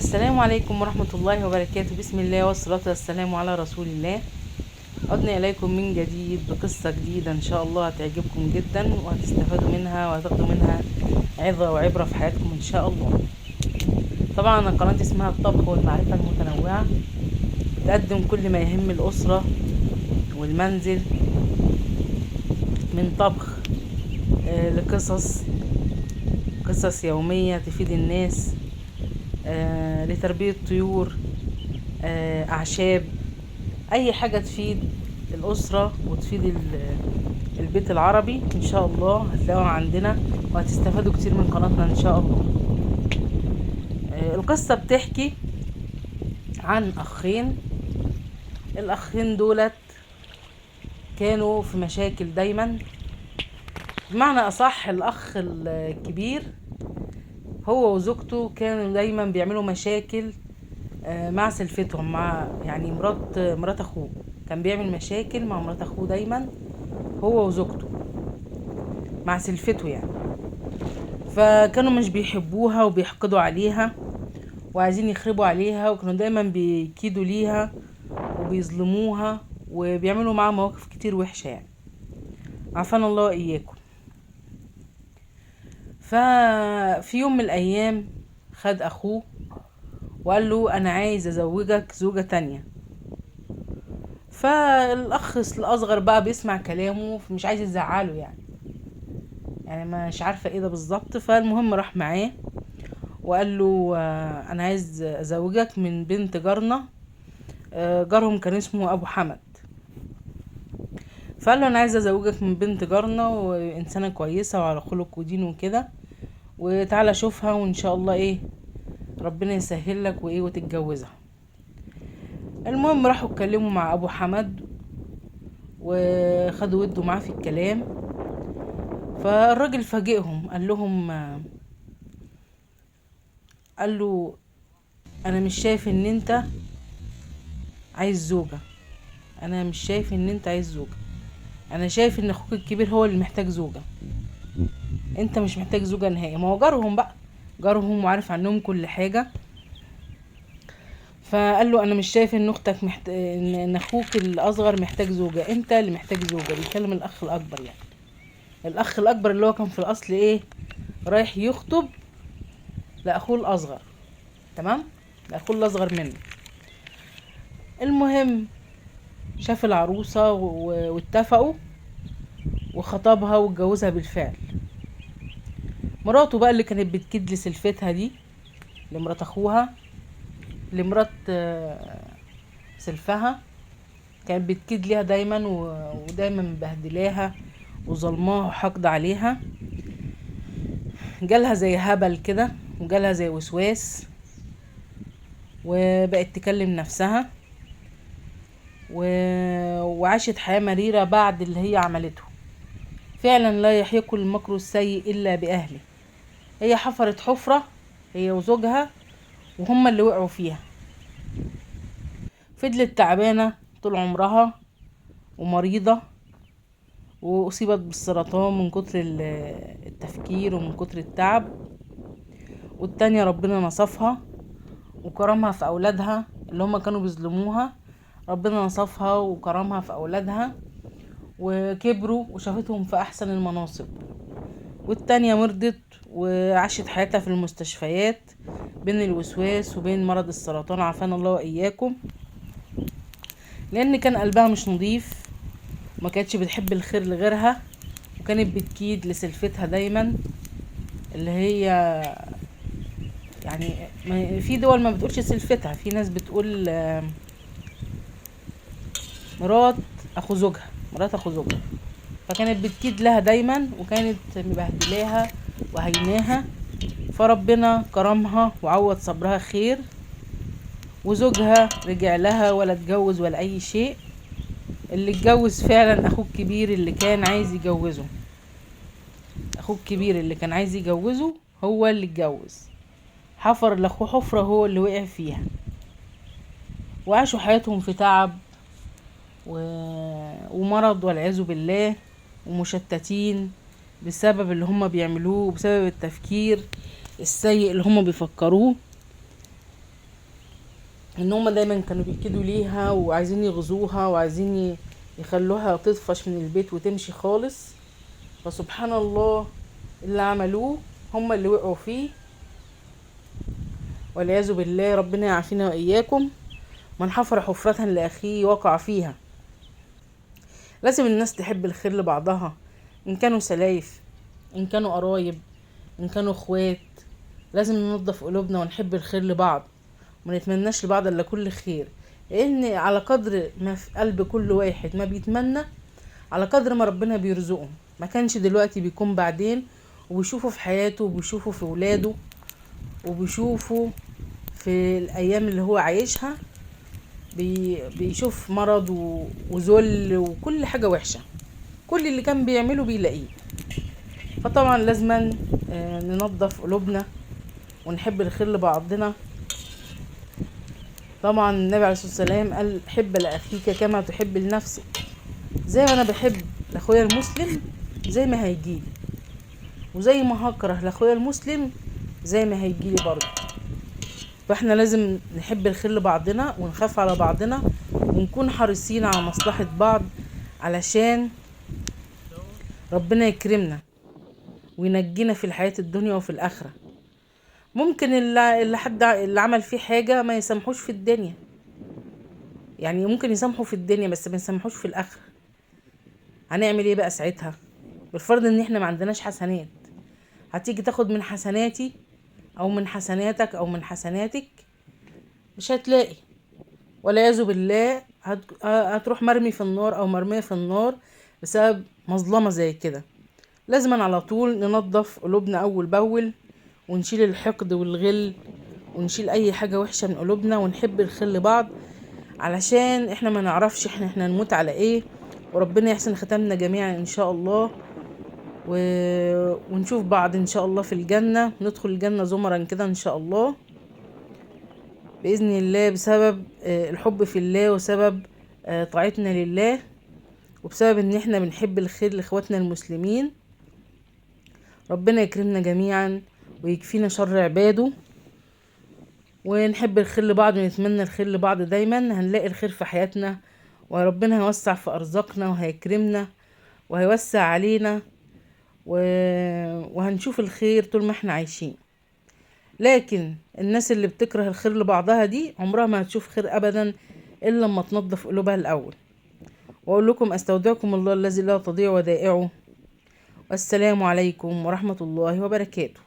السلام عليكم ورحمة الله وبركاته. بسم الله والصلاة والسلام على رسول الله. عدنا إليكم من جديد بقصة جديدة إن شاء الله هتعجبكم جدا وهتستفادوا منها وهتاخدوا منها عظة وعبرة في حياتكم إن شاء الله. طبعا القناة اسمها الطبخ والمعرفة المتنوعة، بتقدم كل ما يهم الأسرة والمنزل من طبخ لقصص، قصص يومية تفيد الناس، لتربية طيور، أعشاب، أي حاجة تفيد الأسرة وتفيد البيت العربي إن شاء الله هتلاقوها عندنا وهتستفادوا كتير من قناتنا إن شاء الله. القصة بتحكي عن أخين. الأخين دولت كانوا في مشاكل دايما، بمعنى أصح الأخ الكبير هو وزوجته كانوا دايما بيعملوا مشاكل مع سلفتهم، مع يعني مرات أخوه. كان بيعمل مشاكل مع مرات أخوه دايما هو وزوجته مع سلفته يعني، فكانوا مش بيحبوها وبيحقدوا عليها وعايزين يخربوا عليها، وكانوا دايما بيكيدوا ليها وبيظلموها وبيعملوا معاها مواقف كتير وحشة يعني، عافانا الله وإياكم. ففي يوم من الأيام خد أخوه وقال له أنا عايز أزوجك زوجة تانية. فالأخ الأصغر بقى بيسمع كلامه، مش عايز يزعله يعني مش عارفة ايه ده بالظبط. فالمهم راح معاه وقال له أنا عايز أزوجك من بنت جارنا، جارهم كان اسمه أبو حمد. فقال له أنا عايز أزوجك من بنت جارنا، وإنسانة كويسة وعلى خلق ودين وكده، وتعالى شوفها وإن شاء الله إيه ربنا يسهل لك وإيه وتتجوزها. المهم راحوا اتكلموا مع أبو حمد وخدوا ودوا معاه في الكلام. فالراجل فاجئهم، قال لهم، قال له أنا مش شايف إن أنت عايز زوجة، أنا مش شايف إن أنت عايز زوجة، أنا شايف إن أخوك الكبير هو اللي محتاج زوجة، أنت مش محتاج زوجة نهائي. ما هو جارهم بقى، جارهم وعارف عنهم كل حاجة. فقال له أنا مش شايف إن أختك إن أخوك الأصغر محتاج زوجة، أنت اللي محتاج زوجة. بيكلم الأخ الأكبر يعني، الأخ الأكبر اللي هو كان في الأصل إيه رايح يخطب لأخوه الأصغر، تمام، لأخوه الأصغر منه. المهم شاف العروسة واتفقوا وخطبها واتجوزها بالفعل. مراته بقى اللي كانت بتكيد لسلفتها دي، لمرات أخوها، لمرات سلفها، كانت بتكيد ليها دايما ودايما مبهدلاها وظلماها وحقد عليها. جالها زي هبل كده وجالها زي وسواس، وبقت تكلم نفسها وعاشت حياة مريرة بعد اللي هي عملته. فعلا لا يحيق المكر السيء إلا بأهله. هي حفرت حفرة هي وزوجها وهم اللي وقعوا فيها. فضلت تعبانة طول عمرها ومريضة، وأصيبت بالسرطان من كتر التفكير ومن كتر التعب. والتانية ربنا نصفها وكرمها في أولادها اللي هم كانوا بيظلموها، ربنا نصفها وكرمها في أولادها وكبروا وشافتهم في أحسن المناصب. والتانية مرضت وعاشت حياتها في المستشفيات بين الوسواس وبين مرض السرطان، عافانا الله وإياكم، لأن كان قلبها مش نظيف وما كانتش بتحب الخير لغيرها، وكانت بتكيد لسلفتها دايما اللي هي يعني في دول ما بتقولش سلفتها، في ناس بتقول مرات أخو زوجها، مرات أخو زوجها. فكانت بتكيد لها دايما وكانت مبهدلاها وهيناها. فربنا كرمها وعوض صبرها خير، وزوجها رجع لها ولا اتجوز ولا أي شيء. اللي اتجوز فعلا أخوه الكبير اللي كان عايز يجوزه، أخوه الكبير اللي كان عايز يجوزه هو اللي اتجوز. حفر لأخوه حفرة هو اللي وقع فيها، وعاشوا حياتهم في تعب ومرض والعياذ بالله، ومشتتين بسبب اللي هم بيعملوه وبسبب التفكير السيء اللي هم بيفكروه. ان هما دايما كانوا بيكيدوا ليها وعايزين يغزوها وعايزين يخلوها تطفش من البيت وتمشي خالص. فسبحان الله اللي عملوه هما اللي وقعوا فيه والعياذ بالله، ربنا يعافينا وإياكم. من حفر حفرة لأخيه وقع فيها. لازم الناس تحب الخير لبعضها، إن كانوا سلايف، إن كانوا قرايب، إن كانوا إخوات. لازم ننظف قلوبنا ونحب الخير لبعض، وما نتمناش لبعض إلا كل خير، لأن على قدر ما في قلب كل واحد ما بيتمنى على قدر ما ربنا بيرزقه. ما كانش دلوقتي بيكون بعدين، وبيشوفه في حياته وبيشوفه في ولاده وبيشوفه في الأيام اللي هو عايشها، بيشوف مرض وذل وكل حاجة وحشة، كل اللي كان بيعمله بيلاقيه. فطبعا لازم ننظف قلوبنا ونحب الخير لبعضنا. طبعا النبي عليه الصلاة والسلام قال حب لأخيك كما تحب لنفسك. زي ما أنا بحب لأخويا المسلم زي ما هيجيلي، وزي ما هكره لأخويا المسلم زي ما هيجيلي برضه. فاحنا لازم نحب الخير لبعضنا ونخاف على بعضنا ونكون حريصين على مصلحة بعض، علشان ربنا يكرمنا وينجينا في الحياة الدنيا وفي الآخرة. ممكن اللي حد اللي عمل فيه حاجة ما يسامحوش في الدنيا، يعني ممكن يسامحوا في الدنيا بس ما يسامحوش في الآخرة. هنعمل ايه بقى ساعتها؟ بالفرض ان احنا ما عندناش حسنات، هتيجي تاخد من حسناتي او من حسناتك او من حسناتك، مش هتلاقي، والعياذ بالله هتروح مرمي في النار او مرمية في النار بسبب مظلمة زي كده. لازم على طول ننظف قلوبنا اول باول، ونشيل الحقد والغل ونشيل اي حاجة وحشة من قلوبنا، ونحب الخير لبعض، علشان احنا ما نعرفش احنا نموت على ايه. وربنا يحسن ختامنا جميعا ان شاء الله، ونشوف بعض ان شاء الله في الجنة، ندخل الجنة زمرا كده ان شاء الله بإذن الله، بسبب الحب في الله وسبب طاعتنا لله، وبسبب ان احنا بنحب الخير لاخواتنا المسلمين. ربنا يكرمنا جميعا ويكفينا شر عباده، ونحب الخير لبعض ونتمنى الخير لبعض دايما. هنلاقي الخير في حياتنا، وربنا هيوسع في أرزاقنا وهيكرمنا وهيوسع علينا، وهنشوف الخير طول ما احنا عايشين. لكن الناس اللي بتكره الخير لبعضها دي عمرها ما هتشوف خير أبدا إلا لما تنظف قلوبها الأول. وأقول لكم أستودعكم الله الذي لا تضيع ودائعه، والسلام عليكم ورحمة الله وبركاته.